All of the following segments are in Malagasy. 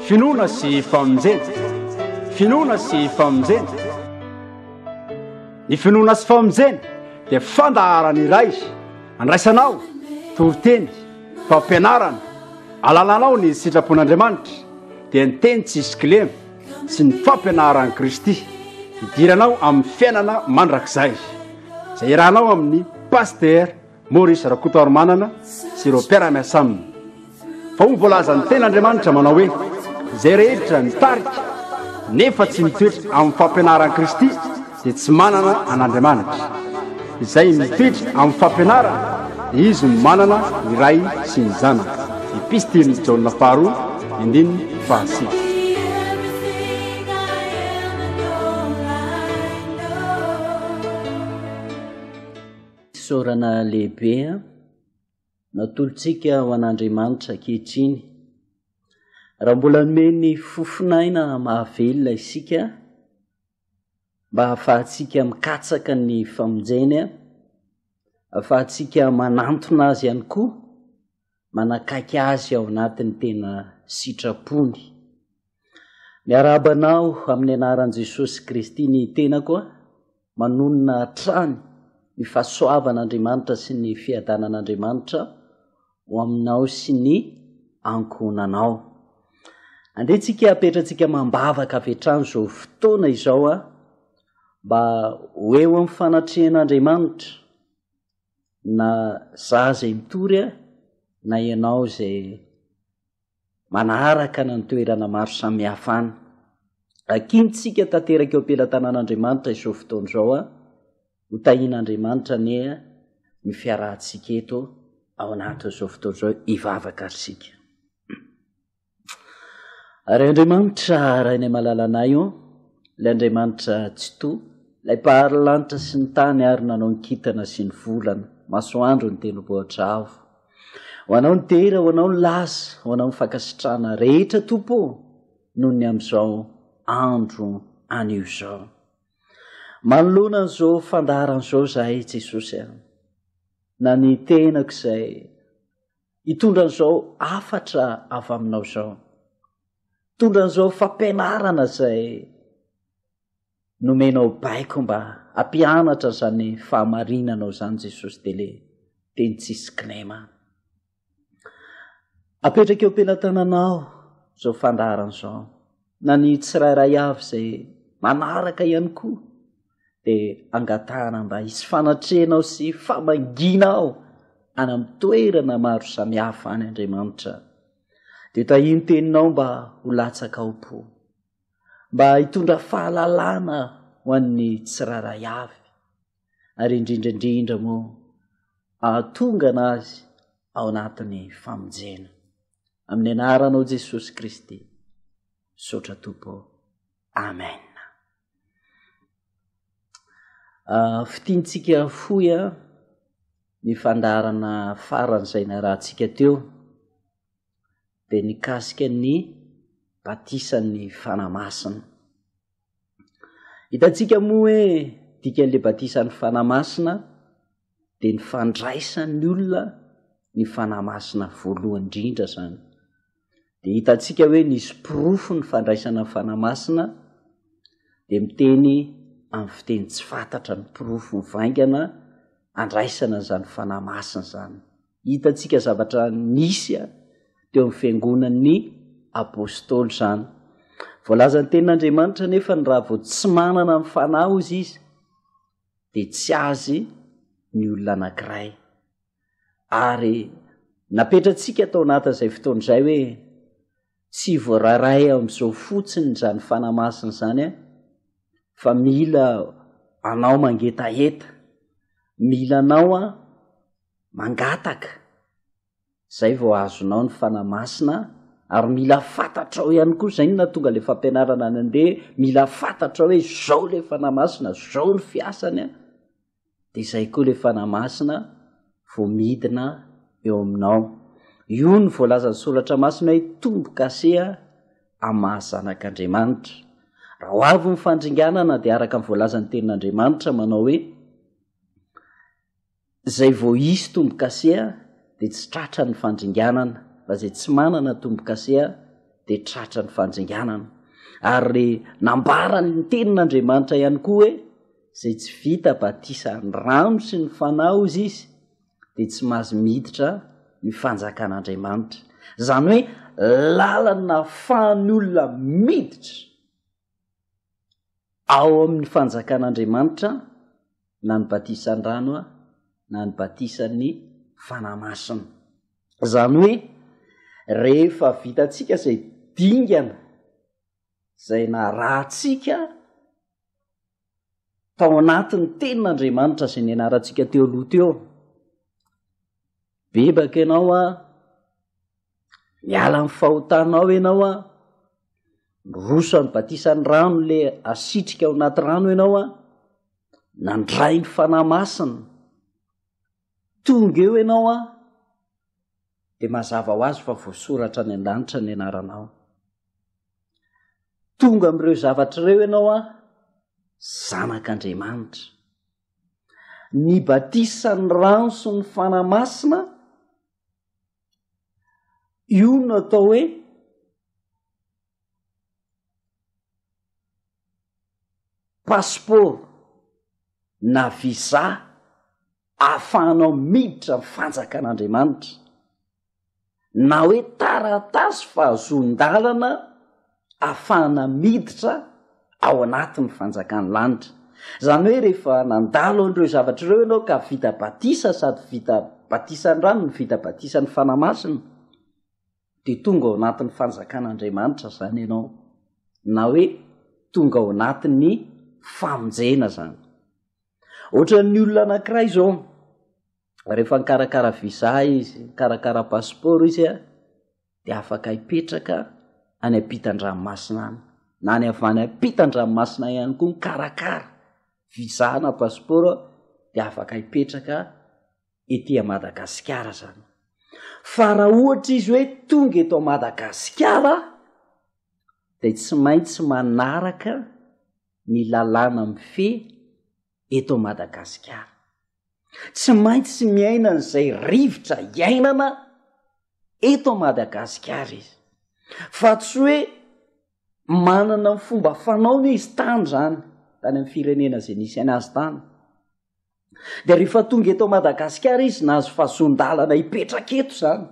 Finoana sy famonjena. Finoana sy famonjena. Ny finoana sy famonjena dia fandaharana iray andraisanao toriteny, fampianarana, alalanao ny sitrapon'Andriamanitra dia ny teny tsisy kilema sy ny fampianaran'i Kristy hidiranao amin'ny fiainana mandrakizay izay iarahanao amin'ny Pasteur Maurice Rakotoarimanana sy ireo mpiara-miasa aminy. Fa hoy voalazan'ny tenin'Andriamanitra manao hoe, Izay rehetra mitarika nefa tsy mitoetra amin'ny fampianaran'i Kristy dia tsy manana an'Andriamanitra. Izay mitoetra amin'ny fampianarana dia izy no manana ny Ray sy ny Zanaka. Epistilin'i Jaona faharoa, andininy fahasivy. Fisaorana lehibe natolotsika ho an'Andriamanitra ankehitriny. Raha mbola nomeny fofon'aina mahavelona isika mba hahafahantsika mikatsaka ny famonjeny, hahafahantsika manantona azy ihany koa, manakaiky azy ao anatin'ny tena sitrapony. Miarahaba anao amin'ny anaran'i Jesosy Kristy ny tenako, manonona hatrany ny fahasoavan'Andriamanitra sy ny fiadanan'Andriamanitra ho aminao sy ny ankohonanao. Andeha tsika apetratsika mambavaka avy hatrany izao fotoana izao a, mba ho eo amin'ny fanatrehan'Andriamanitra na za izay mitory a, na ianao izay manaraka na ny toerana maro samihafa any. Akintsika tanteraka eo am-pelatanan'Andriamanitra izao fotoana izao a, ho tahian'Andriamanitra anie ny fiarahantsika eto ao anatin'izao fotoana izao, hivavaka ary isika. Ary Andriamanitra Rainay malalanay ô, ilay Andriamanitra Tsitoha, ilay Mpahary lanitra sy ny tany ary nanao ny kintana sy ny volana, masoandro ny tendrombohitra avo. Ho anao ny dera, ho anao ny laza, ho anao ny fankasitrahana rehetra Tompo ô, noho ny amin'izao andro anio izao. Manoloana an'izao fandaharana izao izahay Jesosy a, na ny tenako izay hitondra an'izao hafatra avy aminao izao, hitondra an'izao fampianarana izay nomenao baiko mba hampianatra izany fahamarinanao izany Jesosy dia le teny tsisy kilema. Apetraka eo am-pelatananao izao fandaharana izao, na ny tsirairay avy izay manaraka ihany koa dia angatahana mba hisy fanatrehanao sy famangiana ao any amin'ny toerana maro samihafa any Andriamanitra. Dia tahio ny teninao mba ho latsaka ao am-po, mba hitondra fahalalana ho an'ny tsirairay avy. ary indrindra indrindra moa ahatongana azy ao anatin'ny famonjena. Amin'ny anaranao Jesosy Kristy, misaotra Tompo. Amen. Ah, Fitiantsika fohy a ny fandaharana faran'izay narahantsika teo dia nikasika ny batisan'ny Fanahy Masina. Hitantsika moa hoe dikan'ilay batisan'ny Fanahy Masina dia ny fandraisan'ny olona ny Fanahy Masina voalohany indrindra izany. Dia hitantsika hoe nisy porofo ny fandraisana ny Fanahy Masina dia miteny amin'ny fiteny tsy fantatra ny porofo mivaingana andraisana an'izany Fanahy Masina izany. Hitantsika zavatra nisy teo amin'ny fiangonan'ny apostoly izany. Voalazan'ny tenin'Andriamanitra nefa ny raha vao tsy manana ny fanahy hozy izy dia tsy azy ny olona anankiray. Ary napetratsika tao anatin'izay fotoana izay hoe tsy voararay amin'izao fotsiny izany fanahy masina izany fa mila anao mangetaheta, mila anao mangataka zay vao azonao ny fanahy masina ary mila fantatrao ihany koa zay no nahatonga le fampianarana nandeha mila fantatrao hoe zao le fanahy masina zao ny fiasany a de zay koa le fanahy masina vao midina eo aminao io ny voalazan'ny soratra masina hoe tombo-kase amin'ny maha zanak'Andriamanitra raha ho avy ny fandringanana de araka ny voalazan'ny tenin'Andriamanitra manao hoe Izay vao hisy tombo-kase dia tsy tratra ny fandringanana, fa izay tsy manana tombo-kase. dia tratra ny fandringanana. Ary nambaran'ny tenin'Andriamanitra ihany koa hoe izay tsy vita batisa ny rano sy ny fanahy hozy izy dia tsy mahazo miditra ny fanjakan'Andriamanitra. Izany hoe lalana ahafahan'ny olona miditra ao amin'ny fanjakan'Andriamanitra na ny batisan-drano na ny batisan'ny Fanahy Masina. Izany hoe rehefa vitantsika izay dingana izay narahantsika tao anatin'ny tenin'Andriamanitra izay nianarantsika teo aloha teo, bebaka ianao a, miala amin'ny fahotanao ianao a, miroso amin'ny batisan'ny rano le asitrika ao anaty rano ianao a, nandray ny Fanahy Masina, tonga eo ianao a, dia mazava ho azy fa voasoratra any an-danitra ny anaranao. Tonga amin'ireo zavatra ireo ianao a, zanak'Andriamanitra. Ny batisan'ny rano sy ny Fanahy Masina, io no atao hoe passeport na visa ahafahanao miditra ny fanjakan'Andriamanitra, na hoe taratasy fahazoan-dalana ahafahana miditra ao anatin'ny fanjakan'ny lanitra. Izany hoe rehefa nandalo an'ireo zavatra ireo ianao ka vita batisa sady vita batisan'ny rano no vita batisan'ny Fanahy Masina, dia tonga ao anatin'ny fanjakan'Andriamanitra izany ianao, na hoe tonga ao anatin'ny famonjena izany. Ohatran'ny olona anankiray izao, rehefa nikarakara visa izy, nikarakara passeport izy a, dia afaka hipetraka any ampitan-dranomasina any, na any avy any ampitan-dranomasina ihany koa mikarakara visa na passeport dia afaka hipetraka ety a Madagasikara zany. Fa raha ohatra izy hoe tonga eto Madagasikara dia tsy maintsy manaraka ny lalàna mifehy eto Madagasikara. Tsy maintsy miaina an'izay rivotra iainana eto Madagasikara izy. Fa tsy hoe manana ny fomba fanaony izy tany izany, tany amin'ny firenena izay nisy anazy tany. Dia rehefa tonga eto Madagasikara izy nahazo fahazoan-dalana hipetraka eto izany.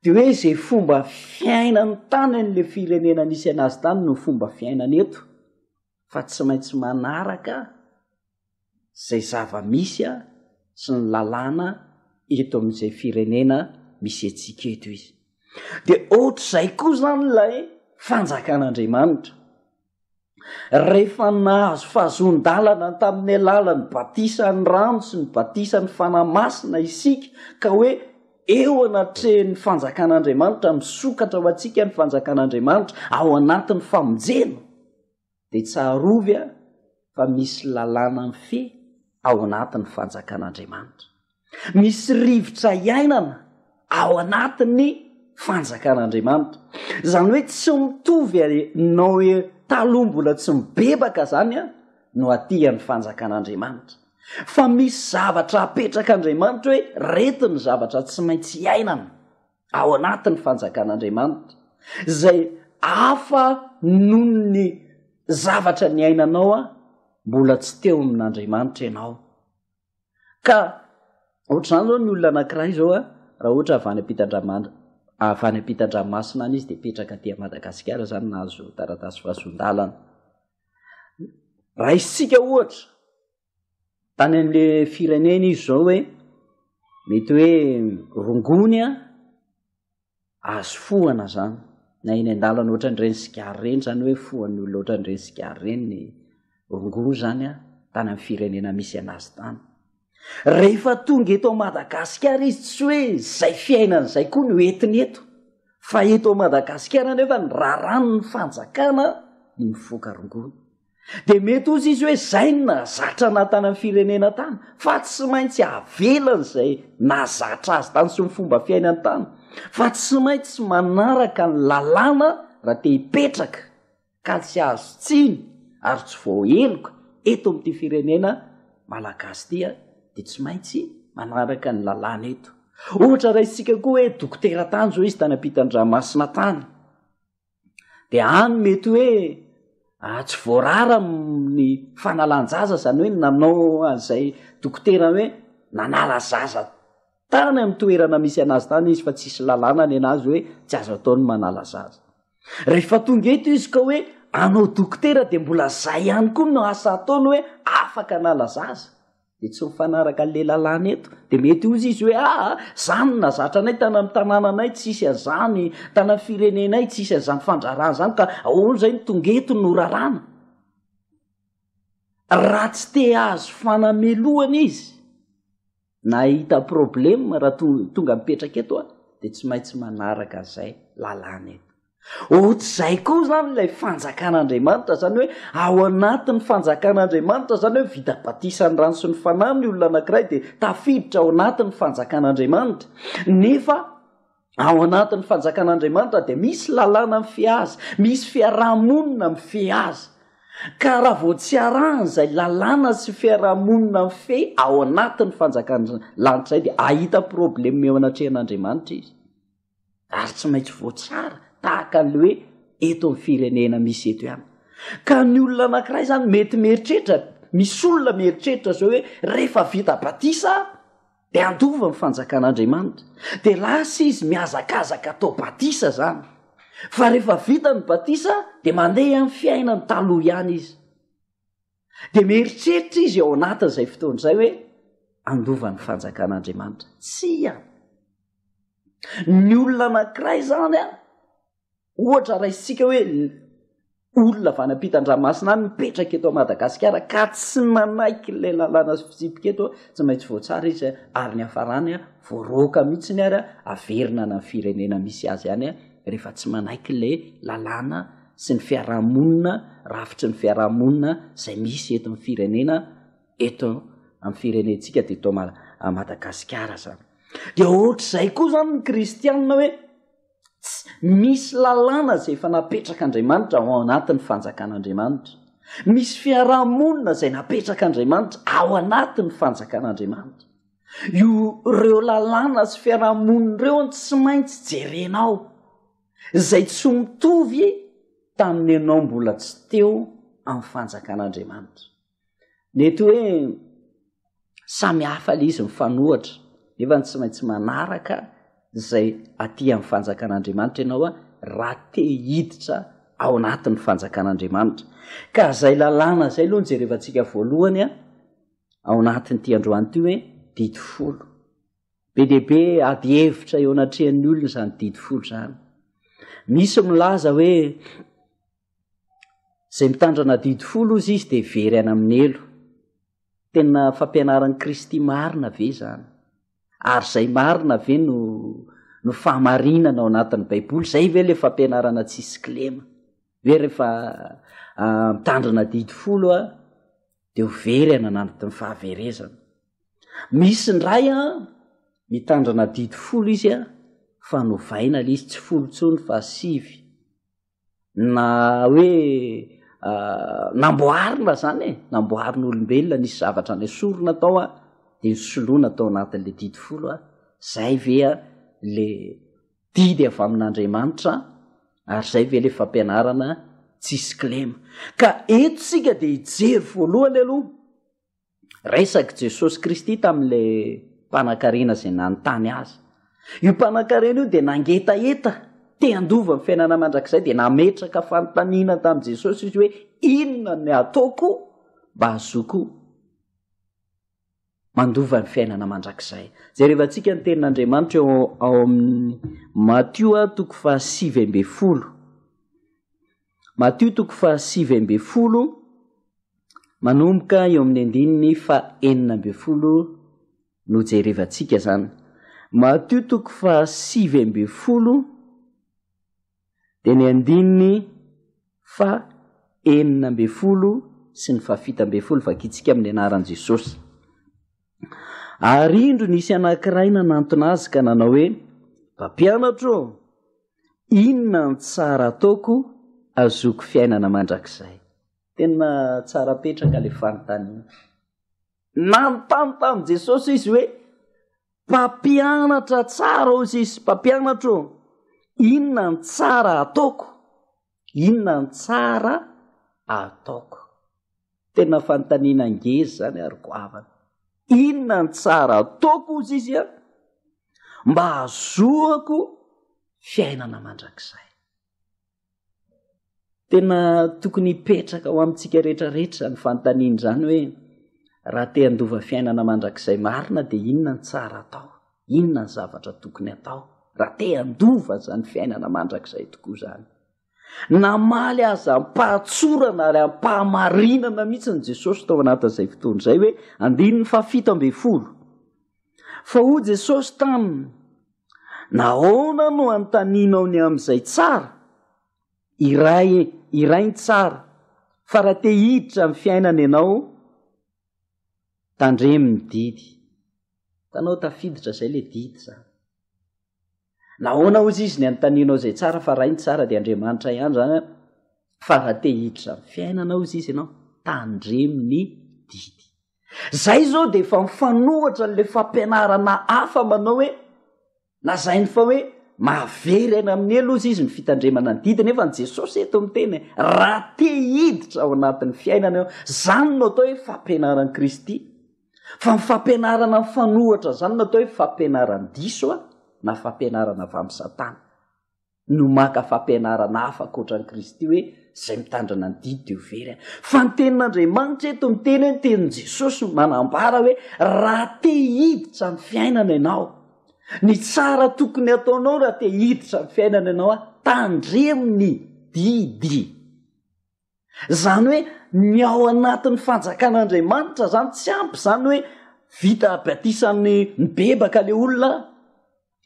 Dia hoe izay fomba fiainany tany an'ilay firenena nisy anazy tany no fomba fiainany eto, fa tsy maintsy manaraka izay zava-misy sy ny lalàna eto amin'izay firenena misy antsika eto izy. Dia ohatr'izay koa izany ilay fanjakan'Andriamanitra. Rehefa nahazo fahazoan-dalana tamin'ny alalan'ny batisan'ny rano sy ny batisan'ny Fanahy Masina isika, ka hoe eo anatrehan'ny fanjakan'Andriamanitra, misokatra ho antsika ny fanjakan'Andriamanitra ao anatin'ny famonjena, dia tsarovy fa misy lalàna mifehy ao anatin'ny fanjakan'Andriamanitra. Misy rivotra iainana ao anatin'ny fanjakan'Andriamanitra. Izany hoe tsy mitovy anao hoe taloha mbola tsy mibebaka izany an, no aty amin'ny fanjakan'Andriamanitra. Fa misy zavatra apetrak'Andriamanitra hoe reto ny zavatra tsy maintsy iainana ao anatin'ny fanjakan'Andriamanitra, izay hafa noho ny zavatra niainanao an, mbola tsy teo amin'Andriamanitra ianao. Ka ohatr'izany zao ny olona anankiray zao a, raha ohatra avy any ampitan-dramandra, avy any ampitan-dranomasina any izy de mipetraka aty Madagasikara zany nahazo taratasy fahazoan-dalana. Raisintsika ohatra, tany am'le firenena izy zao hoe mety hoe rongony a, azo fohana zany na eny an-dalana ohatran'ireny sigara ireny zany hoe fohan'ny olona ohatran'ireny sigara ireny ny rongony zany a tany amin'ny firenena misy anazy tany. Rehefa tonga eto Madagasikara izy tsy hoe zay fiainana zay koa no entiny eto fa eto Madagasikara nefa ny raràn'ny fanjakana ny mifoka rongony. Dia mety hozy izy hoe zay no nahazatra anah tany amin'ny firenena tany fa tsy maintsy avelany izay nahazatra azy tany sy ny fomba fiainany tany fa tsy maintsy manaraka ny lalàna raha te hipetraka ka tsy azo tsiny ary tsy voaheloka eto amin'ity firenena malagasy ity a dia tsy maintsy manaraka ny lalàna eto. Ohatra raisintsika koa hoe dokotera tany zao izy tany ampitan-dranomasina tany. De any mety hoe ah, tsy voarara ny fanalan-jaza zany hoe nanao an'izay dokotera hoe nanala zaza tany amin'ny toerana misy anazy tany izy fa tsisy lalàna ny anazy hoe tsy azo atao ny manala zaza. Rehefa tonga eto izy ka hoe anao dokotera dia mbola zay ihany koa no asa ataony hoe afaka anala zaza. Dia tsy mifanaraka an'le lalàna eto. Dia mety hozy izy hoe aa zany no nahazatra anay tany amin'ny tanànanay tsisy an'izany, tany amin'ny firenenay tsisy an'izany fandrarana izany ka ahoana izay no tonga eto no raràna. Raha tsy te hahazo fanamelohana izy na hahita problème raha tonga mipetraka eto aho dia tsy maintsy manaraka an'izay lalàna eto. Ohatr'izay koa izany ilay fanjakan'Andriamanitra, izany hoe ao anatin'ny fanjakan'Andriamanitra izany hoe vita batisan'ny rano sy ny fanahy ny olona anankiray dia tafiditra ao anatin'ny fanjakan'Andriamanitra. Nefa ao anatin'ny fanjakan'Andriamanitra dia misy lalàna mifehy azy, misy fiarahamonina mifehy azy. Ka raha vao tsy arahana izay lalàna sy fiarahamonina mifehy ao anatin'ny fanjakan'ny lanitra izay dia hahita problème eo anatrehan'Andriamanitra izy. Ary tsy maintsy voatsara tahaka an'ilay hoe eto amin'ny firenena misy eto ihany. Ka ny olona anankiray izany mety mieritreritra, misy olona mieritreritra izao hoe rehefa vita batisa dia handova ny fanjakan'Andriamanitra. Dia lasa izy mihazakazaka atao batisa izany. Fa rehefa vita ny batisa dia mandeha amin'ny fiainany taloha ihany izy. Dia mieritreritra izy ao anatin'izay fotoana izay hoe handova ny fanjakan'Andriamanitra. Tsia. Ny olona anankiray izany an, Ohatra raisintsika hoe olona avy any ampitan-dranomasina any mipetraka eto Madagasikara ka tsy manaiky ilay lalàna sy fitsipika eto, tsy maintsy voatsara izy ary ny hafarany voaroaka mihitsiny ary averina any amin'ny firenena misy azy any rehefa tsy manaiky ilay lalàna sy ny fiarahamonina, rafitry ny fiarahamonina izay misy eto amin'ny firenena eto amin'ny firenentsika dia eto Madagasikara izany. Dia ohatr'izay koa izany ny kristianina hoe Tsy misy lalàna izay efa napetrak'Andriamanitra ao anatin'ny fanjakan'Andriamanitra. Misy fiarahamonina izay napetrak'Andriamanitra ao anatin'ny fanjakan'Andriamanitra. Io ireo lalàna sy fiarahamonina ireo no tsy maintsy jerenao, izay tsy mitovy tamin'ny ianao mbola tsy teo amin'ny fanjakan'Andriamanitra. Mety hoe samy hafa ilay izy mifanohatra, nefa tsy maintsy manaraka izay aty amin'ny fanjakan'Andriamanitra ianao a, raha te hiditra ao anatin'ny fanjakan'Andriamanitra. Ka izay lalàna izay aloha no jerevantsika voalohany a, ao anatin'ity androany ity hoe didy folo. Be dia be ady hevitra eo anatrehan'ny olona izany didy folo izany. Misy milaza hoe Izay mitandrana didy folo ozy izy dia very any amin'ny helo. Tena fampianaran'i Kristy marina ve izany? Ary izay marina ve no no fahamarinana ao anatin'ny Baiboly? Izay ve ilay fampianarana tsisy kilema? Hoe rehefa ah, mitandrina didy folo a dia ho very any anatin'ny fahaverezana. Misy indray a mitandrina didy folo izy a fa novaina ilay izy tsy folo intsony fa sivy. na hoe namboarina zany e, namboarin'olombelona, nisy zavatra nesorina tao a, de nosoloina tao anatin'le didy folo a, zay ve a le didy avy amin'Andriamanitra ary zay ve le fampianarana tsisy kilema. Ka eto isika de hijery voalohany aloha Resak'i Jesosy Kristy tamin'ilay mpanankarena izay nanontany azy. Io mpanankarena io dia nangetaheta te handova ny fiainana mandrakizay dia nametraka fanontaniana tamin'i Jesosy izy hoe inona ny ataoko mba hahazoako mandova ny fiainana mandrakizay. Jerevantsika ny tenin'Andriamanitra eo ao amin'ny Matio toko fahasivy ambin'ny folo. Matio toko fahasivy ambin'ny folo Manomboka eo amin'ny andininy faha 16 no jerevantsika izany. Matio toko faha 19 dia ny andininy faha 16 sy ny faha 17 vakintsika amin'ny anaran'i Jesosy. Ary indro nisy anankiray nanantona azy ka nanao hoe, Mpampianatro ô, inona ny tsara ataoko azoako fiainana mandrakizay? Tena tsara petraka le fanontaniana. Nanontany tamin'i Jesosy izy hoe, Mpampianatra tsara hozy izy, mpampianatra ô, inona ny tsara ataoko? Inona ny tsara ataoko? Tena fanontaniana ngeza izany ary goavana. Inona ny tsara ataoko hozy izy a? Mba hahazoako fiainana mandrakizay. Tena tokony hipetraka ho amintsika rehetrarehetra izany fanontaniana izany hoe raha te handova fiainana mandrakizay marina dia inona ny tsara atao? Inona ny zavatra tokony atao raha te handova izany fiainana mandrakizay tokoa izany? Namaly azy am-pahatsorana ary am-pahamarinana mihitsy ny Jesosy tao anatin'izay fotoana izay hoe andininy fahafito ambin'ny folo. Fa hoy Jesosy taminy, Nahoana no anontanianao ny amin'izay tsara? Iray, iray ny tsara, fa raha te hiditra amin'ny fiainana ianao, tandremo ny didy. Hitanao, tafiditra izay ilay didy izany. Nahoana hozy izy ny anontanianao izay tsara fa ray ny tsara dia Andriamanitra ihany izany an? Fa raha te hiditra amin'ny fiainana hozy izy ianao, tandremo ny didy. Zay zao de efa mifanohatra an'le fampianarana hafa manao hoe lazainy fa hoe mahavery aina amin'ny helo ozy izy ny fitandremana ny didy nefa ny Jesosy eto miteny raha te hiditra ao anatin'ny fiainana eo zany no atao hoe fampianaran'i Kristy fa ny fampianarana mifanohatra zany no atao hoe fampianaran-diso a na fampianarana avy amin'i Satana. no maka fampianarana hafa ankoatra an'i Kristy hoe izay mitandrina ny didy dia ho very any. Fa ny tenin'Andriamanitra eto miteny hoe ny tenin'i Jesosy manambara hoe raha te hiditra amin'ny fiainana ianao, ny tsara tokony ataonao raha te hiditra amin'ny fiainana ianao, tandremo ny didy. Zany hoe ny ao anatin'ny fanjakan'Andriamanitra zany tsy ampy zany hoe vita batisan'ny mibebaka le olona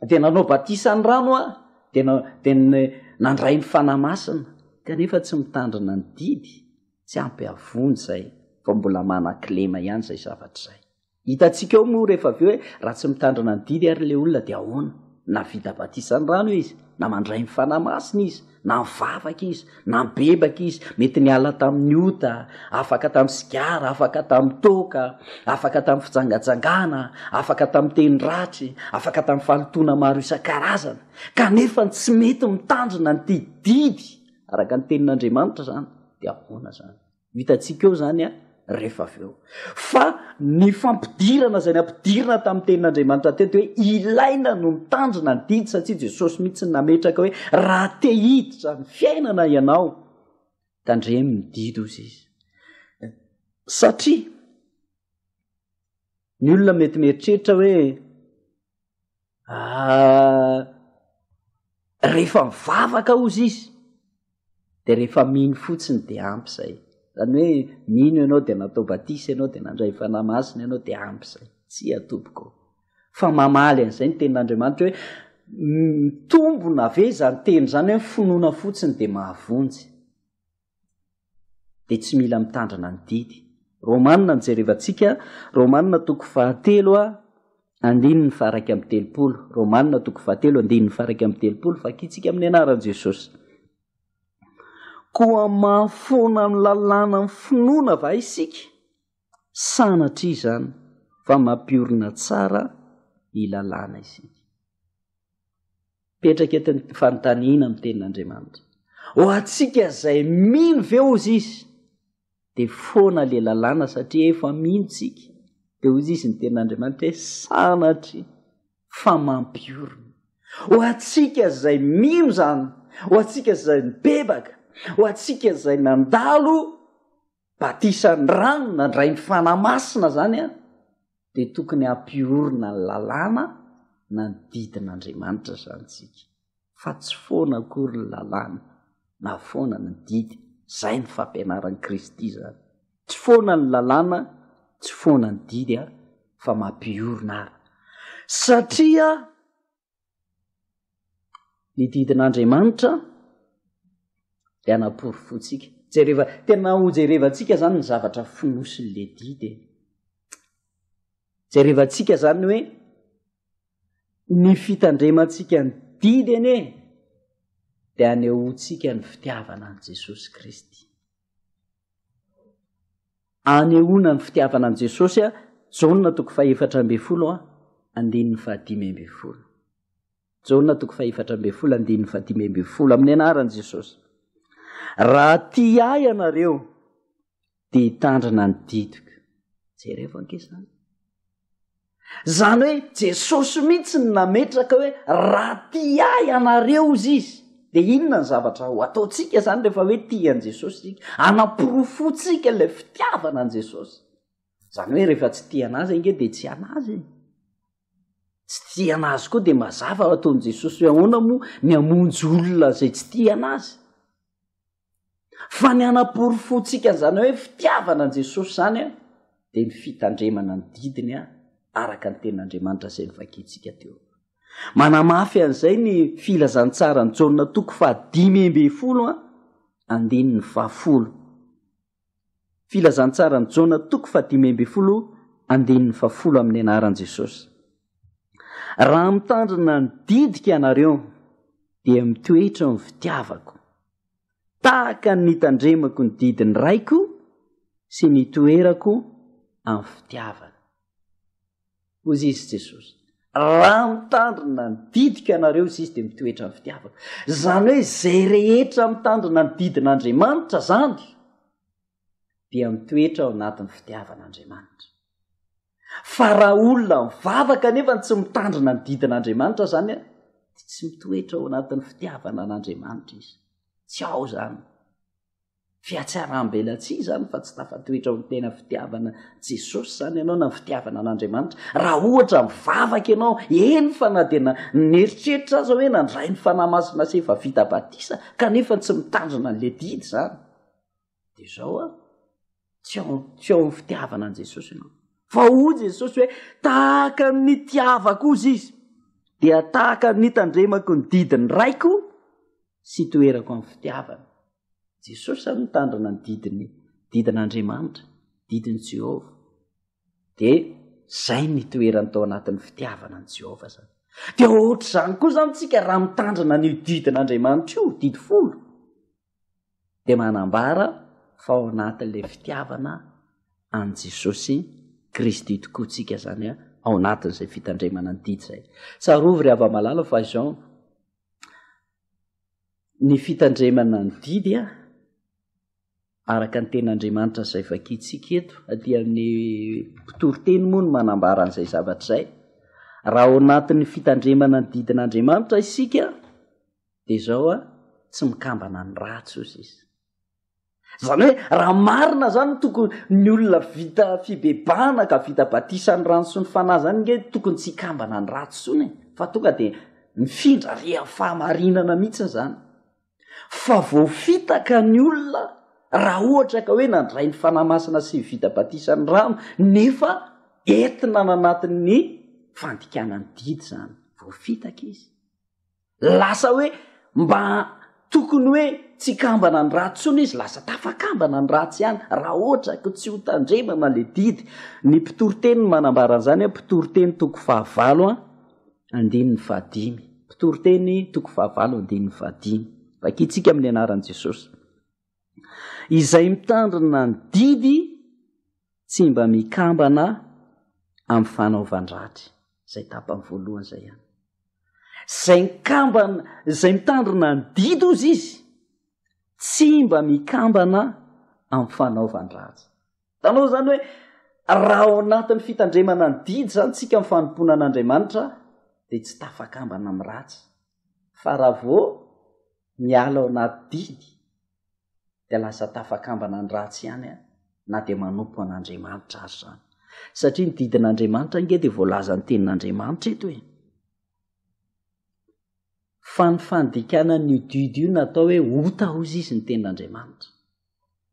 de nanao batisan'ny rano a de na de nandray ny fanahy masina kanefa tsy mitandrina ny didy tsy ampy avonjy zay fa mbola manan-kilema ihany zay zavatra izay. Hitantsika eo moa rehefa avy eo hoe raha tsy mitandrina ny didy ary ilay olona dia ahoana? Na vita batisa ny rano izy, na mandray ny Fanahy Masina izy, na mivavaka izy, na mibebaka izy, mety niala tamin'ny ota, afaka tamin'ny sigara, afaka tamin'ny toaka, afaka tamin'ny fijangajangana, afaka tamin'ny teny ratsy, afaka tamin'ny fahalotoana maro isan-karazany, kanefa ny tsy mety mitandrina an'ity didy araka ny tenin'Andriamanitra izany dia ahoana izany? Ho hitantsika eo izany a, rehefa avy eo. Fa ny fampidirana izay nampidirina tamin'ny tenin'Andriamanitra teto hoe ilaina no mitandrina ny didy satria Jesosy mihitsy no nametraka hoe raha te hiditra ny fiainana ianao, tandremo ny didy hozy izy. Satria ny olona mety mieritreritra hoe Ah, rehefa mivavaka ozy izy de rehefa mino fotsiny de ampy zay zany hoe mino ianao de natao batisa ianao de nandray fanahy masina ianao de ampy zay tsia tompoko fa mamaly an'izay ny tenin'andriamanitra hoe mitombona ve zany teny zany hoe finoana fotsiny de mahavonjy dia tsy mila mitandrina ny didy. Romana no jerevantsika, Romana toko fahatelo a, andininy faharaika amby telopolo. Romana toko fahatelo andininy faharaika amby telopolo, vakintsika amin'ny anaran'i Jesosy. Koa mahafoana ny lalàna ny finoana va isika? Sanatria izany fa mampiorina tsara ny lalàna isika. Mipetraka eto ny fanontaniana amin'ny tenin'Andriamanitra. Ho antsika izay mino ve hozy izy? Dia foana le lalàna satria efa mino tsika. Dia hozy izy ny tenin'Andriamanitra hoe sanatria fa mampiorina. Ho antsika izay mino izany, ho antsika izay nibebaka, ho antsika izay nandalo batisan'ny rano nandray ny Fanahy Masina izany an, dia tokony hampiorina ny lalàna na ny didin'Andriamanitra izany tsika. Fa tsy foana akory ny lalàna na foana ny didy, izay ny fampianaran'i Kristy izany. Tsy foana ny lalàna, tsy foana ny didy an, fa mampiorina ary. Satria Ny didin'Andriamanitra dia anaporofoantsika. Jereva, tena ho jerevantsika zany ny zavatra fonosin'le didy e. Jerevantsika zany hoe ny fitandremantsika ny didy anie dia anehoantsika ny fitiavana an'i Jesosy Kristy. Anehoana ny fitiavana an'i Jesosy a, Jaona toko fahefatra ambin'ny folo a. andininy fahadimy ambin'ny folo. Jaona toko faha-14 andininy faha-15 amin'ny anaran'i Jesosy. Raha tia ahy ianareo dia hitandrina ny didiko. Jerevo ange izany. Izany hoe Jesosy mihitsy no nametraka hoe raha tia ahy ianareo ozy izy. Dia inona ny zavatra ho ataontsika izany rehefa hoe tia an'i Jesosy isika? Anaporofotsika ilay fitiavana an'i Jesosy. Izany hoe rehefa tsy tia an'azy ange dia tsy an'azy e. Tsy tia an'azy koa dia mazava ataon'i Jesosy hoe ahoana moa ny hamonjy olona izay tsy tia an'azy. Fa ny hanaporofoantsika an'izany hoe fitiavana an'i Jesosy izany a, dia ny fitandremana ny didiny a, araka ny tenin'Andriamanitra izay novakintsika teo. Manamafy an'izay ny filazantsaran'i Jaona toko faha-15 a, andininy fahafolo. Filazantsaran'i Jaona toko faha-15 andininy fahafolo amin'ny anaran'i Jesosy. Raha mitandrina ny didiko ianareo dia mitoetra ny fitiavako. Tahaka ny nitandremako ny didin'ny Raiko sy ny toerako amin'ny fitiavana. Hoy izy Jesosy, raha mitandrina ny didiko ianareo izy izy dia mitoetra ny fitiavako. Izany hoe izay rehetra mitandrina ny didin'Andriamanitra izany dia mitoetra ao anatin'ny fitiavan'Andriamanitra. Fa raha olona mivavaka nefa tsy mitandrina ny didin'Andriamanitra izany dia tsy mitoetra ao anatin'ny fitiavana an'Andriamanitra izy. Tsy ao izany. Fihatsaram-belatsihy izany fa tsy tafatoetra ao amin'ny tena fitiavana Jesosy izany ianao na fitiavana an'Andriamanitra. Raha ohatra mivavaka ianao, eny fa na dia na nieritreritra aza hoe nandray ny Fanahy Masina sy efa vita batisa kanefa tsy mitandrina an'ilay didy izany. Dia izao a, tsy ao, tsy ao amin'ny fitiavana an'i Jesosy ianao. Fa hoy Jesosy hoe tahaka ny nitiavako ozy izy, dia tahaka ny nitandremako ny didin'ny Raiko sy toerako amin'ny fitiavana. Jesosy zany mitandrina ny didiny, didin'Andriamanitra, didin'i Jehovah. Dia zay ny toerany tao anatin'ny fitiavana an'i Jehovah zany. Dia ohatr'izany koa zany tsika raha mitandrina an'io didin'Andriamanitra io, didy folo, dia manambara fa ao anatin'ilay fitiavana an'i Jesosy Kristy tokoa tsika zany a, ao anatin'izay fitandremana ny didy izay. Tsarovy ry hava-malala fa izao, Ny fitandremana ny didy a, araka ny tenin'Andriamanitra izay vakintsika eto, aty amin'ny mpitoriteny moa no manambara an'izay zavatra izay. Raha ao anatin'ny fitandremana ny didin'Andriamanitra isika, dia izao a, tsy mikambana ny ratsy ozy izy. Izany hoe raha marina zany tokony ny olona vita fibebahana ka vita batisa ny rano sy ny fanahy zany nge tokony tsy hikambana ny ratsy tsony e, fa tonga de mifindra re amin'ny fahamarinana mihitsy zany. Fa voafitaka ny olona raha ohatra ka hoe nandray ny fanahy masina sy vita batisa ny rano nefa entina nanatin'ny fandikana ny didy zany, voafitaka izy. Lasa hoe mba tokony hoe tsy kambana ny ratsy tsony izy, lasa tafakambana ny ratsy ihany raha ohatra ko tsy ho tandremana le didy. Ny mpitoriteny no manambara an'izany, mpitoriteny toko fahavalo a, andininy fahadimy. Mpitoriteny toko fahavalo andininy fahadimy. Vakintsika amin'ny anaran'i Jesosy. Izay mitandrina ny didy tsy mba mikambana amin'ny fanaovan-dratsy. Izay tapany voalohany izay ihany. Izay mikambana, izay mitandrina ny didy ozy izy, tsy mba mikambana amin'ny fanaovan-dratsy. Hitanao izany hoe raha ao anatin'ny fitandremana ny didy izany tsika amin'ny fanompoana an'Andriamanitra dia tsy tafakambana amin'ny ratsy. Fa raha vao miala ao anaty didy dia lasa tafakambana ny ratsy ihany a, na dia manompo an'Andriamanitra aza izany. Satria ny didin'Andriamanitra ange dia voalazan'ny tenin'Andriamanitra eto e. Fa ny fandikana an'io didy io natao hoe ota hozy izy ny tenin'Andriamanitra.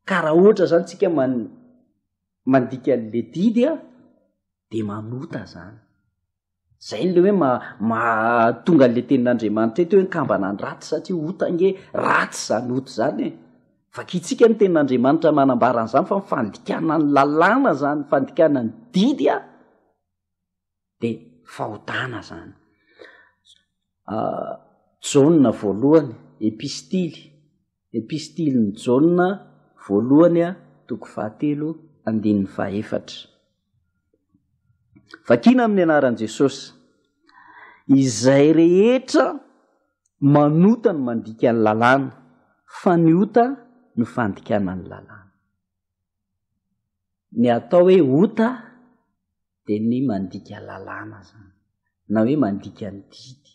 Ka raha ohatra izany tsika mandika an'le didy a, dia manota izany. Zay le hoe mahatonga an'le tenin'Andriamanitra eto hoe mikambana ny ratsy satria ota ange ratsy zany ota zany e. Vakintsika ny tenin'Andriamanitra manambara an'izany fa ny fandikana ny lalàna zany, fandikana ny didy a de fahotana zany. Jaona voalohany, epistily, epistilin'i Jaona voalohany a, toko fahatelo andininy fahaefatra. Vakina amin'ny anaran'i Jesosy. Izay rehetra manota no mandika ny lalàna, fa ny ota no fandikana ny lalàna. Ny atao hoe ota dia ny mandika lalàna zany, na hoe mandika ny didy.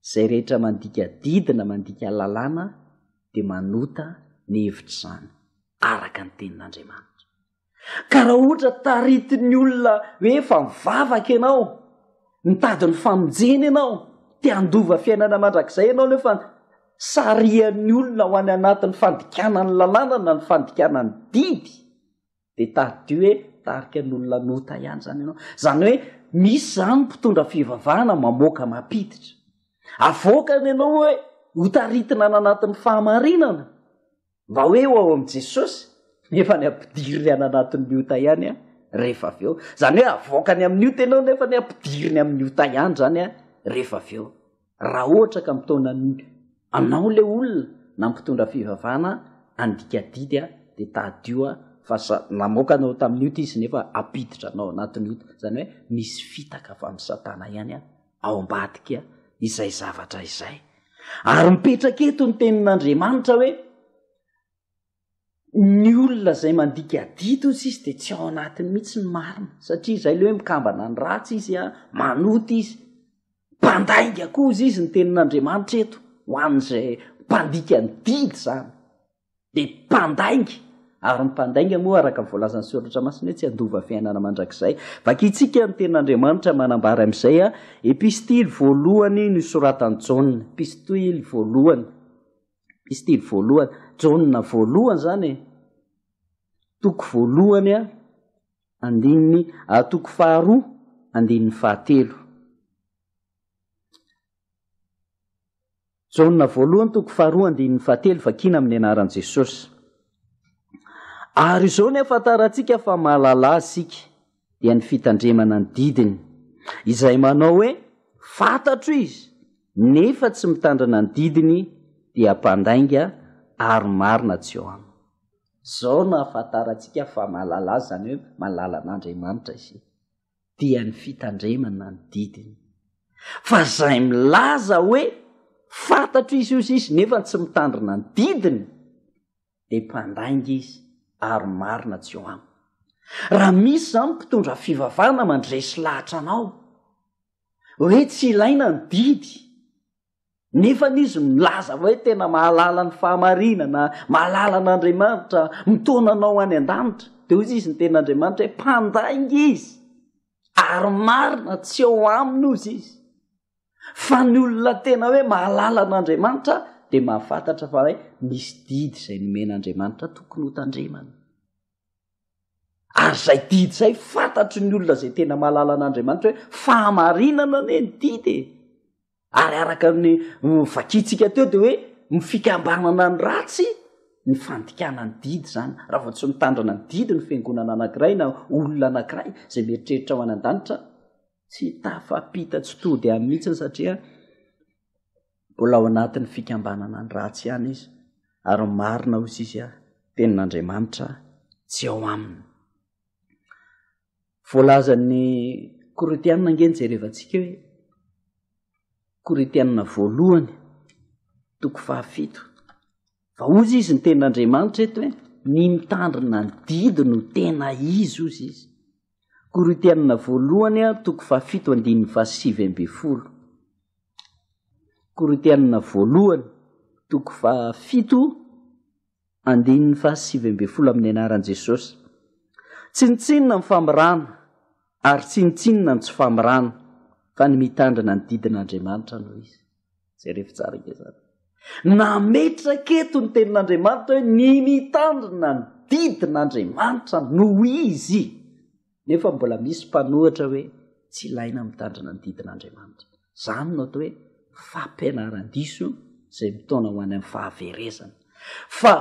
Izay rehetra mandika didy na mandika lalàna dia manota ny hevitr'izany, araka ny tenin'Andriamanitra. Ka raha ohatra taritin'ny olona hoe efa mivavaka ianao, mitady ny famonjena ianao, te handova fiainana mandrakizay ianao nefa sarihan'ny olona ho any anatin'ny fandikana ny lalàna na ny fandikana ny didy, dia tadidio hoe tarika ny olona nota ihany zany ianao. Zany hoe misy zany mpitondra fivavahana mamoaka mampiditra. Avoakany ianao hoe hotaritina any anatin'ny fahamarinana mba hoe ho ao amin'i Jesosy, nefa ny ampidiriny any anatin'ny ota ihany a rehefa avy eo. Zany hoe avoakany amin'ny ota ianao nefa ny ampidiriny amin'ny ota ihany zany a rehefa avy eo. Raha ohatra ka mitaona anao le olona na mpitondra fivavahana handika didy a, de tadidio a fa sa namoaka anao tamin'ny ota izy nefa ampiditra anao anatin'ny ota. Zany hoe misy fitaka avy amin'i satana ihany a ao ambadika izay zavatra izay. Ary mipetraka eto ny tenin'Andriamanitra hoe Ny olona izay mandika didy hozy izy dia tsy ao anatiny mihitsy ny marina, satria izay ilay hoe mikambana ny ratsy izy a, manota izy, mpandainga koa hozy izy ny tenin'Andriamanitra eto, ho an'izay mpandika ny didy izany, dia mpandainga, ary ny mpandainga moa araka ny voalazan'ny soratra masina hoe tsy handova fiainana mandrakizay. Vakintsika ny tenin'Andriamanitra manambara amin'izay a, epistily voalohany nosoratan'i Jaona, epistily voalohany. Epistily voalohany, Jaona voalohany izany e, toko voalohany a, andininy, a, toko faharoa, andininy fahatelo. Jaona voalohany, toko faharoa, andininy fahatelo, vakiana amin'ny anaran'i Jesosy. Ary izao ny ahafantarantsika fa mahalala azy isika, dia ny fitandremana ny didiny, izay manao hoe, Fantatro izy, nefa tsy mitandrina ny didiny, dia mpandainga ary marina tsy eo aminy. Izao no ahafantarantsika fa mahalala azy, izany hoe mahalala an'Andriamanitra isika, dia ny fitandremana ny didiny. Fa izay milaza hoe, Fantatro izy, hozy izy, nefa tsy mitandrina ny didiny, dia mpandainga izy ary marina tsy eo aminy. Raha misy izany mpitondra fivavahana mandresy lahatra anao hoe tsy ilaina ny didy, nefa izy milaza hoe tena mahalala ny fahamarinana, mahalala an'Andriamanitra, mitaona anao any an-danitra, dia hoy izy ny tenin'Andriamanitra hoe mpandainga izy ary marina tsy eo aminy hozy izy. Fa ny olona tena hoe mahalala an'Andriamanitra dia mahafantatra fa hoe misy didy izay nomen'Andriamanitra tokony hotandremana. Ary izay didy izay fantatry ny olona izay tena mahalala an'Andriamanitra hoe fahamarinana anie ny didy e. Ary araka ny vakintsika teo dia hoe ny fikambanana ny ratsy ny fandikana ny didy izany. Raha vao tsy mitandrina ny didy ny fiangonana anankiray na olona anankiray izay mieritreritra ho any an-danitra, Tsy tafapita tsy tody any mihitsy satria mbola ao anatin'ny fikambanana ny ratsy ihany izy ary marina hozy izy a tenin'Andriamanitra tsy ao aminy. Voalazan'ny Korintianina ange ny jerevantsika hoe Korintianina voalohany toko fahafito fa hozy izy ny tenin'Andriamanitra eto hoe ny mitandrina ny didy no tena izy hozy izy. Korintianina voalohany toko fahafito andininy fahasivy ambin'ny folo. Korintianina voalohany toko fahafito andininy fahasivy ambin'ny folo amin'ny anaran'i Jesosy. Tsinontsinona ny famirana ary tsinontsinona ny tsy famirana fa ny mitandrina ny didin'Andriamanitra no izy. Jerevo tsara ange zany. Nametraka eto ny tenin'Andriamanitra hoe ny mitandrina ny didin'Andriamanitra no izy. Nefa mbola misy mpanohitra hoe tsy ilaina mitandrina ny didin'Andriamanitra. Zany no atao hoe fampianaran-diso izay mitaona ho any amin'ny fahaverezana. Fa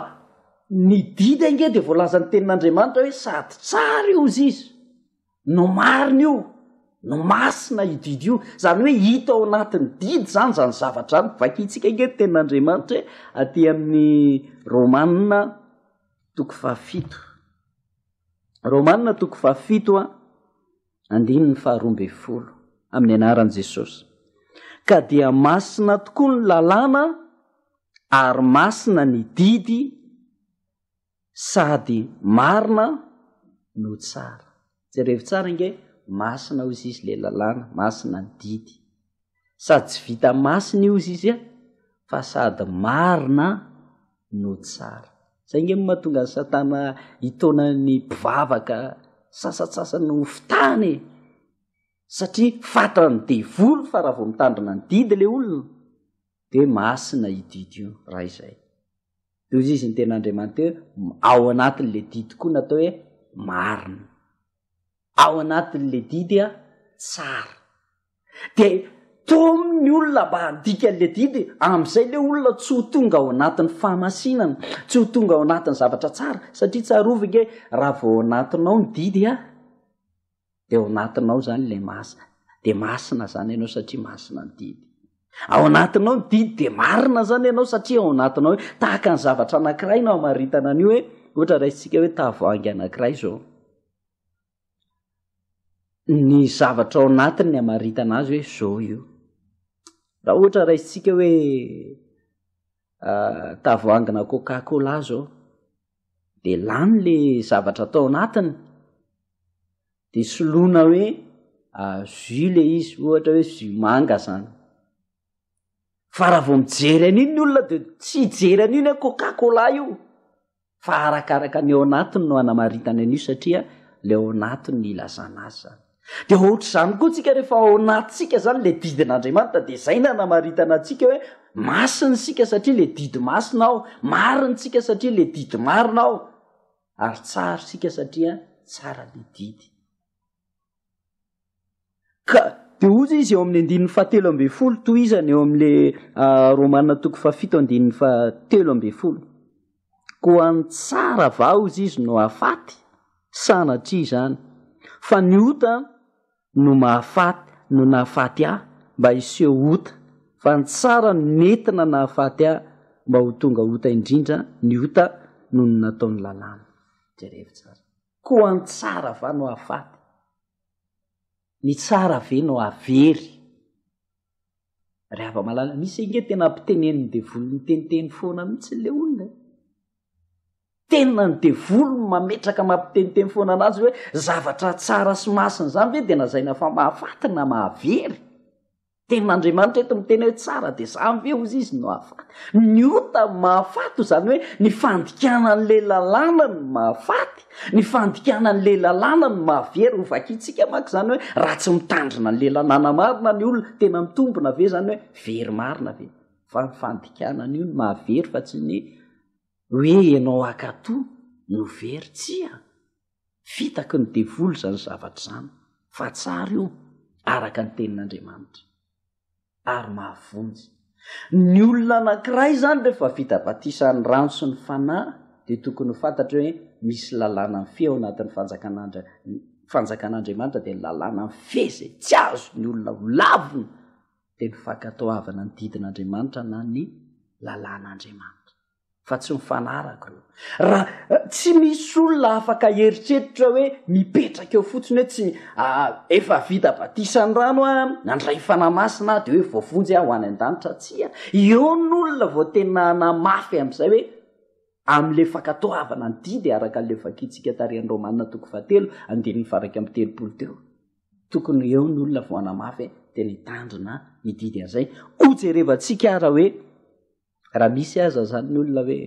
ny didy ange dia voalazan'ny tenin'Andriamanitra hoe sady tsara io izy izy no marina io, no masina io didy io. Zany hoe hita ao anatin'ny didy zany zany zavatra zany. Vakintsika ange ny tenin'Andriamanitra hoe aty amin'ny Romana toko fahafito. Romana toko fahafito a. Andininy faha-12, amin'ny anaran'i Jesosy. Ka dia masina tokoa ny lalàna ary masina ny didy sady marina no tsara. Jerevo tsara ange, masina hozy izy le lalàna, masina ny didy. Sady tsy vita masina io hozy izy a, fa sady marina no tsara. Zay nge no mahatonga an'i Satana hitaona ny mpivavaka sasantsasany ho fitahana e. Satria fatan'ny devoly fa raha vao mitandrina ny didy le olona de masina io didy io raha izay. De hozy izy ny tenin'Andriamanitra hoe ao anatin'le didy koa natao hoe marina. Ao anatin'le didy a tsara. De tomy ny olona mba handika an'le didy, am'izay le olona tsy ho tonga ao anatin'ny fahamasinana, tsy ho tonga ao anatin'ny zavatra tsara, satria tsarovy nge raha vao ao anatinao ny didy a, de ao anatinao zany le masina, de masina zany ianao satria masina ny didy. Ao anatinao ny didy de marina zany ianao satria ao anatinao hoe tahaka ny zavatra anankiray no amaritana an'io hoe, ohatra raisintsika hoe tavoahangy anankiray zao. Ny zavatra ao anatiny ny amaritana azy hoe zao io. Raha ohatra raisintsika hoe tavoahangina coca cola zao de lany le zavatra atao anatiny de soloina hoe jus le izy, ohatra hoe jus manga zany. Fa raha vao mijery an'iny ny olona de tsy hijery an'iny hoe coca cola io. Fa arakaraka ny ao anatiny no anamaritana an'io satria le ao anatiny no ilazana azy zany. De ohatr'izany koa tsika rehefa ao anatintsika zany le didin'Andriamanitra de zay no anamaritana antsika hoe masina isika satria le didy masina ao, marina isika satria le didy marina ao, ary tsara isika satria tsara le didy. Ka dia hozy izy eo amin'ny andininy fahatelo ambin'ny folo, tohizany eo amin'le Romana toko fahafito andininy fahatelo ambin'ny folo. Koa ny tsara va hozy izy no hahafaty? Sanatria izany. Fa ny ota no mahafaty, no nahafaty ahy mba hiseho ota, fa ny tsara no nentina nahafaty ahy mba ho tonga ota indrindra ny ota noho ny nataon'ny lalàna. Jerevo tsara. Koa ny tsara va no hahafaty? Ny tsara ve no hahavery? Ry hava-malala, misy ange tena ampitenenin'ny devoly miteniteny foana mihitsy ilay olona e. Tena ny devoly no mametraka mampiteniteny foana anazy hoe zavatra tsara sy masina izany ve dia lazaina fa mahafaty na mahavery? Tenin'Andriamanitra eto miteny hoe tsara dia zany ve ozy izy no hahafaty? Ny ota mahafaty izany hoe ny fandikana an'le lalàna no mahafaty, ny fandikana an'le lalàna no mahavery. Ho vakintsika manko izany hoe raha tsy mitandrina an'le lalàna marina ny olona, tena mitombina ve izany hoe very marina ve? Fa ny fandikana an'io no mahavery fa tsy ny hoe ianao hankatò no very, tsia. Fitaky ny devoly izany zavatra izany, fa tsara io araka ny tenin'Andriamanitra ary mahavonjy. Ny olona anankiray izany rehefa vita batisan'ny rano sy ny fanahy dia tokony ho fantatra hoe misy lalàna mifehy ao anatin'ny fanjakan'Andra-, fanjakan'Andriamanitra dia ny lalàna mifehy izay tsy azon'ny olona ho lavina dia ny fankatoavana ny didin'Andriamanitra na ny lalàn'Andriamanitra. fa tsy mifanaraka ireo. Raha tsy misy olona afaka hieritreritra hoe mipetraka eo fotsiny hoe tsy efa vita batisan'ny rano aho, nandray fanahy masina aho, dia hoe voavonjy aho ho any an-danitra. Tsia, eo ny olona vao tena hanamafy amin'izay hoe amin'ilay fankatoavana ny didy araka an'ilay vakintsika tary an'i Romana toko fahatelo andininy faha-31 teo. Tokony eo ny olona vao hanamafy hoe tena hitandrina ny didy an'izay. Hojerevantsika ara hoe Raha misy aza zany ny olona hoe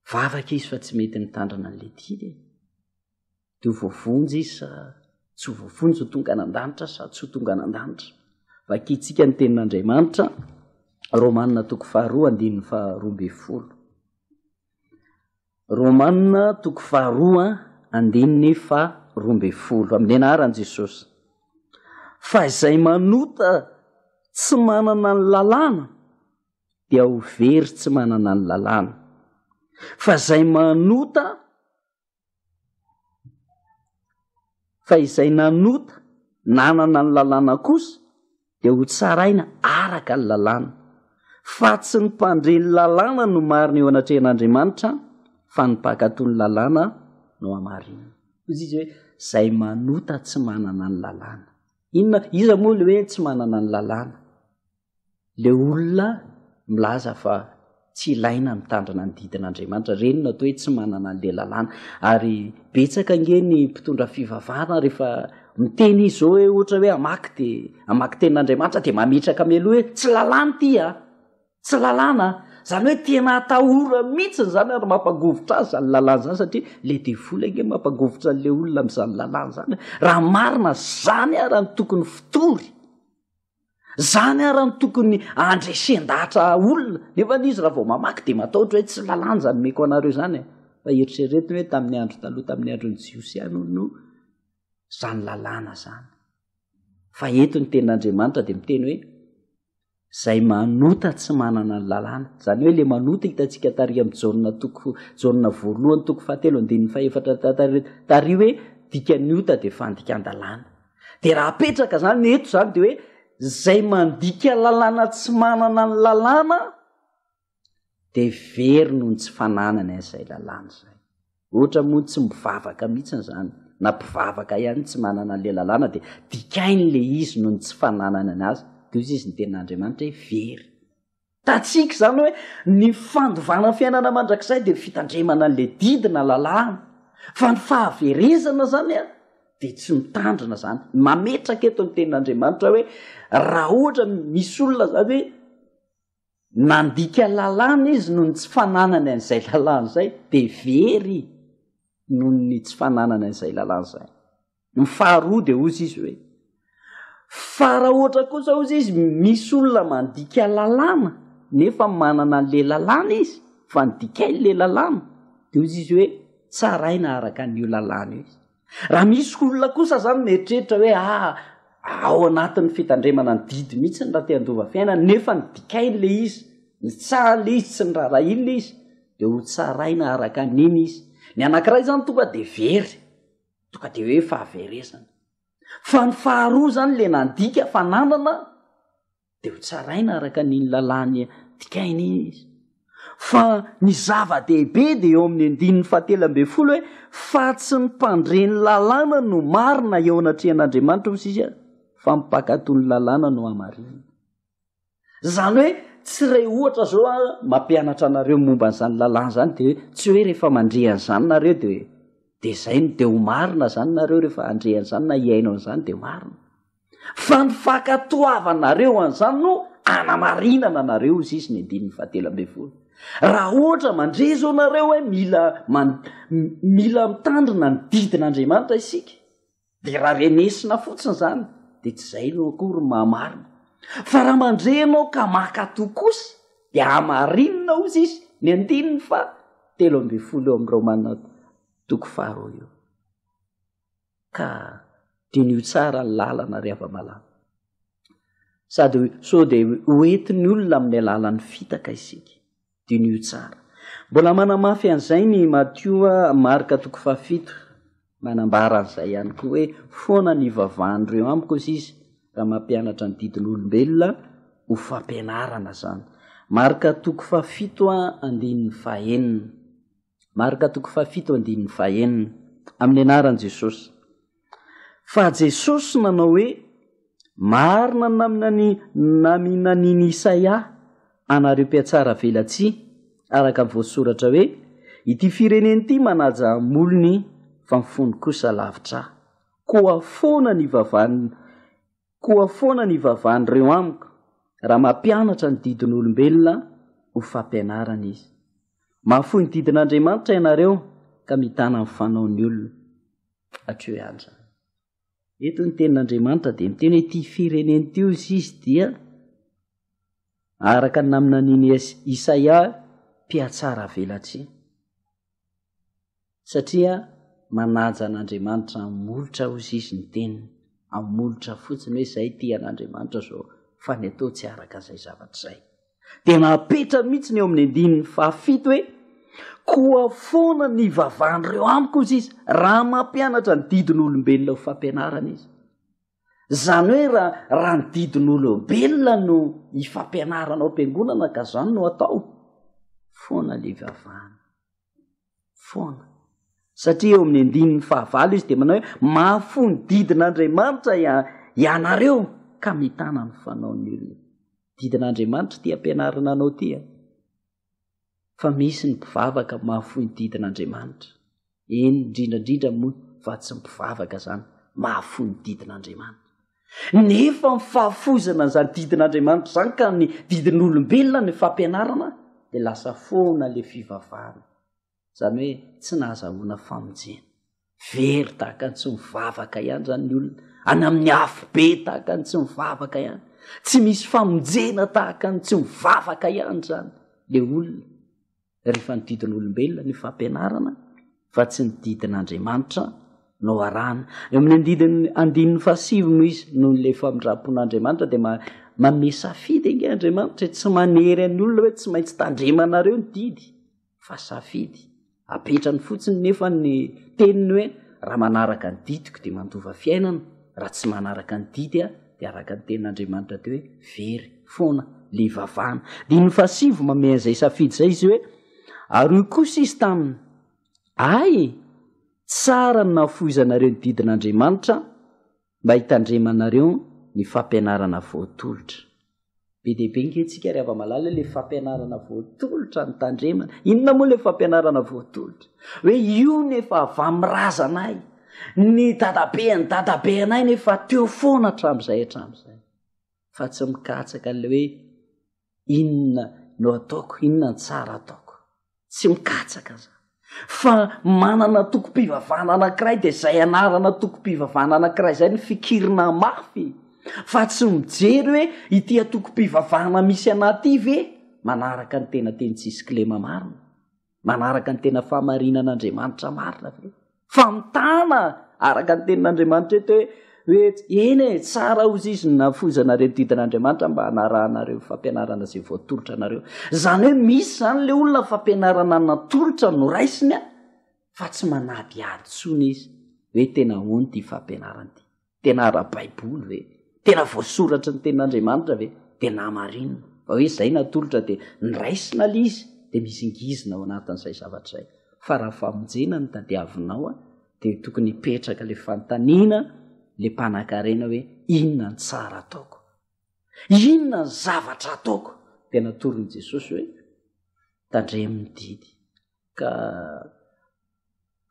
vavaka izy fa tsy mety mitandrina an'le didy e, de ho voavonjy izy sa tsy ho voavonjy, ho tonga any an-danitra sa tsy ho tonga any an-danitra. Vakintsika ny tenin'Andriamanitra, Romana toko faharoa andininy faharoa ambin'ny folo. Romana toko faharoa andininy faharoa ambin'ny folo amin'ny anaran'i Jesosy. Fa izay manota tsy manana ny lalàna dia ho very tsy manana ny lalàna. Fa izay manota Fa izay nanota nanana ny lalàna kosa dia hotsaraina araka ny lalàna. Fa tsy ny mpandre ny lalàna no marina eo anatrehan'Andriamanitra, fa ny mpankatò ny lalàna no hamarinina. Hoy izy hoe zay manota tsy manana ny lalàna. Inona, iza moa le hoe tsy manana ny lalàna? Le olona milaza fa tsy ilaina mitandrina ny didin'Andriamanitra, ireny no atao hoe tsy manana an'le lalàna. Ary betsaka ange ny mpitondra fivavahana rehefa miteny izy zao hoe ohatra hoe hamaky de hamaky tenin'Andriamanitra de mametraka mialoha hoe tsy lalàna ity a! Tsy lalàna a! Zany hoe tena atahorany mihitsy zany ary mampangovitra azy zany lalàna zany satria le devoly ange mampangovitra an'le olona am'zany lalàna zany. Raha marina zany ara no tokony fotory. Zany ara no tokony andresen-dahatra olona, nefa izy raha vao mamaky de matahotra hoe tsy lalàna zany omeko anareo zany e. Fa eritreretiny hoe tamin'ny andro taloha, tamin'ny andron'ny Jiosy ihany hono no zany lalàna zany. Fa eto ny tenin'Andriamanitra de miteny hoe zay manota tsy manana ny lalàna. Zany hoe le manota hitantsika tary amin'ny Jaona toko Jaona voalohany toko fahatelo andininy fahefatra tary hoe dikan'ny ota de fandikan-dalàna. De raha apetraka zany eto zany de hoe zay mandika lalàna tsy manana ny lalàna de very noho ny tsy fananany an'izay lalàna izay. Ohatra moa tsy mivavaka mihitsy zany, na mpivavaka ihany tsy manana an'le lalàna de dikainy le izy noho ny tsy fananany anazy, de hoy izy ny tenin'Andriamanitra hoe very. Hitantsika izany hoe ny fandovana fiainana mandrakizay dia fitandremana an'ilay didy na lalàna. Fa ny fahaverezana izany an, dia tsy mitandrina izany. Mametraka eto ny tenin'Andriamanitra hoe raha ohatra misy olona izany hoe nandika lalàna izy noho ny tsy fananany an'izay lalàna izay, dia very noho ny tsy fananany an'izay lalàna izay. Ny faharoa dia hozy izy hoe, fa raha ohatra kosa hozy izy misy olona mandika lalàna nefa manana an'le lalàna izy fa nodikainy le lalàna dia hozy izy hoe tsaraina araka an'io lalàna io izy. Raha misy olona kosa zany mieritreritra hoe ah, ao anatin'ny fitandremana ny didy mihitsy ny raha te handova fiainana nefa nodikainy le izy, nitsahany le izy, tsy niraharahiany le izy, dia ho tsaraina araka an'iny izy. Ny anankiray zany tonga dia very. Tonga de hoe fahaverezana. Fa ny faharoa zany le nandika fananana de ho tsaraina araka an'iny lalàny dikaina iny izy. Fa ny zava-dehibe de eo amin'ny andininy fahatelo ambin'ny folo hoe fa tsy ny mpandre ny lalàna no marina eo anatrehan'Andriamanitra hoy sisa fa ny mpankatò ny lalàna no hamarinina. Zany hoe tsy re ohatra zao a mampianatra anareo momba an'izany lalàna zany de hoe tsy hoe rehefa mandre an'izany nareo de de zay no de ho marina zany nareo rehefa handre an'izany na hihaino an'izany de marina. Fa ny fankatoavanareo an'izany no anamarinana anareo hozy izy ny andininy fahatelo ambin'ny folo. Raha ohatra mandre zao nareo hoe mila man-, mila mitandrina ny didin'Andriamanitra isika, Dia raha renesina fotsiny izany dia tsy izay no akory ny mahamarina. Fa raha mandre ianao ka mankatò kosa dia hamarinina hozy izy ny andininy faha 13 eo amin'ny Romana toko faharoa io. Ka diniho tsara ny lalana ry hava-malala. Sady sao dia hoentin'ny olona amin'ny alalan'ny fitaka isika. Diniho tsara. Mbola manamafy an'izay ny Matio Marka toko fahafito, manambara an'izay ihany koa hoe foana ny ivavahan'ireo amiko hozy izy raha mampianatra ny didin'olombelona ho fampianarana izany. Marka toko fahafito andininy fahenina. Marka toko fahafito andininy fahenina. Amin'ny anaran'i Jesosy. Fa Jesosy nanao hoe, Marina ny naminani, naminanian'i Isaia anareo mpihatsara velatsihy, araka ny voasoratra hoe, Ity firenena ity manaja ny molony, fa ny fony kosa lavitra ahy. Koa foana ny ivavahan'ny Koa foana ny ivavahan'ireo amiko, raha mampianatra ny didin'olombelona ho fampianarana izy. Mahafoy ny didin'Andriamanitra ianareo ka mitana ny fanaon'ny olona. Hatreo ihany izany. Eto ny tenin'Andriamanitra dia miteny hoe ity firenena ity hozy izy dia araka ny naminanian'i Isaia mpihatsara velatsihy. Satria manaja an'Andriamanitra amin'ny molotra hozy izy ny teniny, amin'ny molotra fotsiny hoe izay tia an'Andriamanitra zao fa ny atao tsy araka izay zavatra izay. Dia napetrany mihitsy ny eo amin'ny andininy fahafito hoe koa foana ny ivavahan'ireo amiko hozy izy raha mampianatra ny didin'olombelona ho fampianarana izy. Izany hoe raha raha ny didin'olombelona no ifampianarana ao am-piangonana ka izany no atao, foana le ivavahana. Foana. Satria eo amin'ny andininy fahavalo izy dia manao hoe mahafoy ny didin'Andriamanitra ianareo ka mitana ny fanaon'ny olona. Didin'Andriamanitra ity ampianarina anao ity a. Fa misy ny mpivavaka mahafoy ny didin'Andriamanitra. Eny, indrindra indrindra moa fa tsy mpivavaka izany, mahafoy ny didin'Andriamanitra. Nefa ny fahafoizana an'izany didin'Andriamanitra izany ka ny didin'olombelona ny fampianarana dia lasa foana ilay fivavahana. Izany hoe tsy nahazahoana famonjena. Very tahaka ny tsy mivavaka ihany izany ny olona. Any amin'ny afobe tahaka ny tsy mivavaka ihany. Tsy misy famonjena tahaka ny tsy mivavaka ihany izany le olona. Rehefa ny didin'olombelona ny fampianarana fa tsy ny didin'Andriamanitra no arahana. Eo amin'ny andidiny andininy fahasivy moa izy noho ilay famindram-pon'Andriamanitra dia manome safidy ange Andriamanitra e, tsy manery an'ny olona hoe tsy maintsy tandremanareo ny didy. fa safidy. Apetrany fotsiny nefa ny teniny hoe raha manaraka ny didiko dia mandova fiainana, raha tsy manaraka ny didy aho dia araka ny tenin'Andriamanitra teo hoe very foana le ivavahana. Diny fahasivy mamehy an'izay safidy izay izy hoe ary hoy kosa izy taminy, Ay, tsara ny nahafoizanareo ny didin'Andriamanitra mba hitandremanareo ny fampianarana voatolotra. Be dia be nge tsika ry hava-malala le fampianarana voatolotra ny tandremana. Inona moa le fampianarana voatolotra? Hoe io nefa avy amin'ny razanay, ny dadabean'ny dadabeanay nefa teo foana hatramin'izay hatramin'izay. Fa tsy mikatsaka an'ilay hoe inona no ataoko, inona ny tsara ataoko. Tsy mikatsaka zany. Fa manana tokom-pivavahana anankiray dia izay anarana tokom-pivavahana anankiray izay ny fikirina mafy. Fa tsy mijery hoe ity antokom-pivavahana misy anah ity ve manaraka ny tena teny tsisy kilema marina. Manaraka ny tena fahamarinan'Andriamanitra marina ve? Fa mitana araka ny tenin'Andriamanitra eto hoe hoe eny e, tsara ozy izy ny nafoizanareo ny didin'Andriamanitra mba hanarahanareo fampianarana izay voatolotra anareo. Izany hoe misy izany le olona fampianarana natolotra noraisiny a, fa tsy manadihady intsony izy hoe tena ahoana ity fampianarana ity. Tena ara-baiboly ve? Tena voasoratry ny tenin'Andriamanitra ve? Dia namarinina fa hoe izay natolotra dia niraisina ilay izy dia mihizingizina ao anatin'izay zavatra izay. Fa raha famonjena no tadiavinao a, dia tokony hipetraka ilay fanontaniana ilay mpanankarena hoe inona ny tsara ataoko? Inona ny zavatra ataoko? Dia natoron'i Jesosy hoe tandremo ny didy. Ka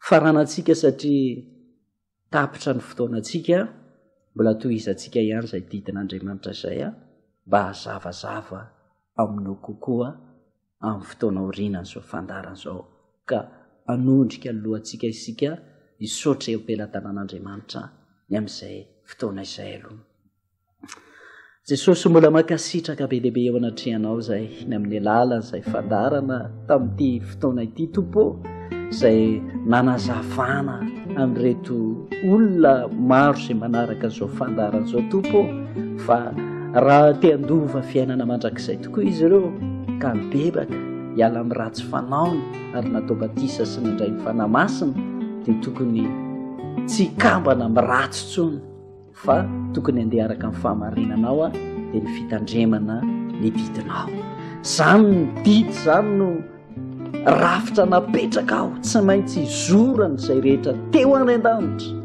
faranantsika satria Tapitra ny fotoanantsika, mbola tohizantsika ihany izay didin'Andriamanitra izay mba hazavazava aminao kokoa amin'ny fotoana aorianan'izao fandaharana izao ka hanondrika ny lohantsika isika hisaotra eo am-pelatanan'Andriamanitra ny amin'izay fotoana izay aloha. Jesosy mbola mankasitraka be dia be eo anatrehanao izay ny amin'ny alalan'izay fandaharana tamin'ity fotoana ity Tompo ô, izay nanazavana amin'ireto olona maro izay manaraka izao fandaharana izao Tompo ô, fa raha te handova fiainana mandrakizay tokoa izy ireo ka mibebaka hiala amin'ny ratsy fanaony ary natao batisa sy nandray ny Fanahy Masina dia tokony tsy hikambana amin'ny ratsy intsony fa tokony handeha araka ny fahamarinanao aho dia ny fitandremana ny didinao. Izany ny didy izany no rafitra napetraka aho, tsy maintsy izorana izay rehetra teo any an-danitra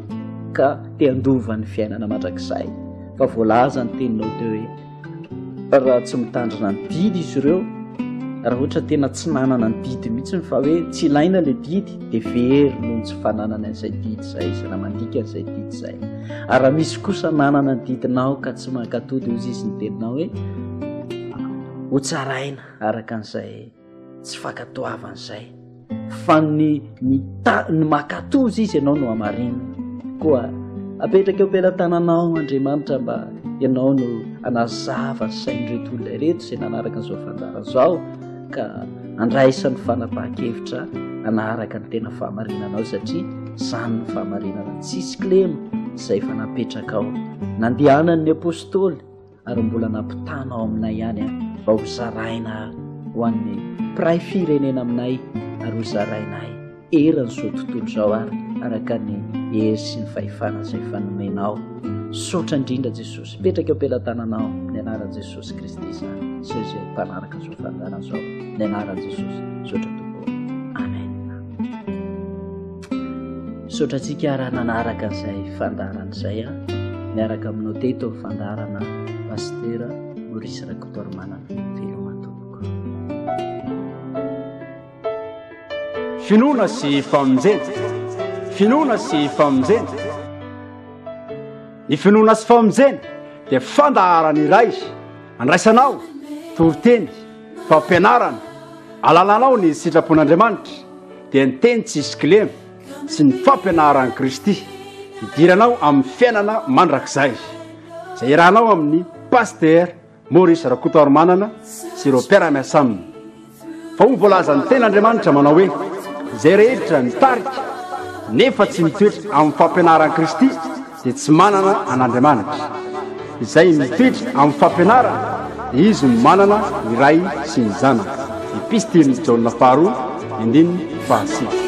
ka te handova ny fiainana mandrakizay. Fa voalaza ny teninao teo hoe Raha tsy mitandrina ny didy izy ireo, raha ohatra tena tsy nanana ny didy mihitsy fa hoe tsy ilaina ilay didy dia very noho ny tsy fananany an'izay didy izay izy raha mandika an'izay didy izay. Ary raha misy kosa nanana ny didinao ka tsy mankatò dia hozy izy ny teninao hoe hotsaraina araka an'izay tsy fankatoavana izay fa ny mita ny makatoza izy ianao no hamarinina koa apetraka eo am-pelatananao Andriamanitra mba ianao no anazava ny sain'ireto olona ireto izay nanaraka an'izao fandaharana izao ka andraisany fanapahan-kevitra anaraka ny tena fahamarinanao satria izany ny fahamarinana tsisy kilema izay efa napetrakao nandehanan'ny apostoly ary mbola nampitana ao aminay ihany mba ho zaraina ho an'ny mpiray firenena aminay ary ho zarainay eran'izao tontolo izao ary araka ny hery sy ny fahefana izay efa nomenao. Misaotra indrindra Jesosy. Petraka eo am-pelatananao ny anaran'i Jesosy Kristy izany. Izay izay mpanaraka izao fandaharana izao. Ny anaran'i Jesosy. Misaotra Tompo. Amen. Misaotra antsika raha nanaraka an'izay fandaharana izay a. Miaraka aminao teto amin'ny fandaharana Pasitera Maurice Rakotoarimanana. Veloma tompoko. Finoana sy famonjena. Finoana sy famonjena. Ny finoana sy famonjena dia fandaharana iray andraisanao toriteny, fampianarana, alalanao ny sitrapon'Andriamanitra dia ny teny tsisy kilema sy ny fampianaran'i Kristy hidiranao amin'ny fiainana mandrakizay izay iarahanao amin'ny Pasteur Maurice Rakotoarimanana sy ireo mpiara-miasa aminy. Fa hoy voalazan'ny tenin'Andriamanitra manao hoe, Izay rehetra mitarika nefa tsy mitoetra amin'ny fampianaran'i Kristy dia tsy manana an'Andriamanitra. Izay mitoetra amin'ny fampianarana dia izy no manana ny Ray sy ny Zanaka. Epistilin'i Jaona faharoa, andininy fahasivy.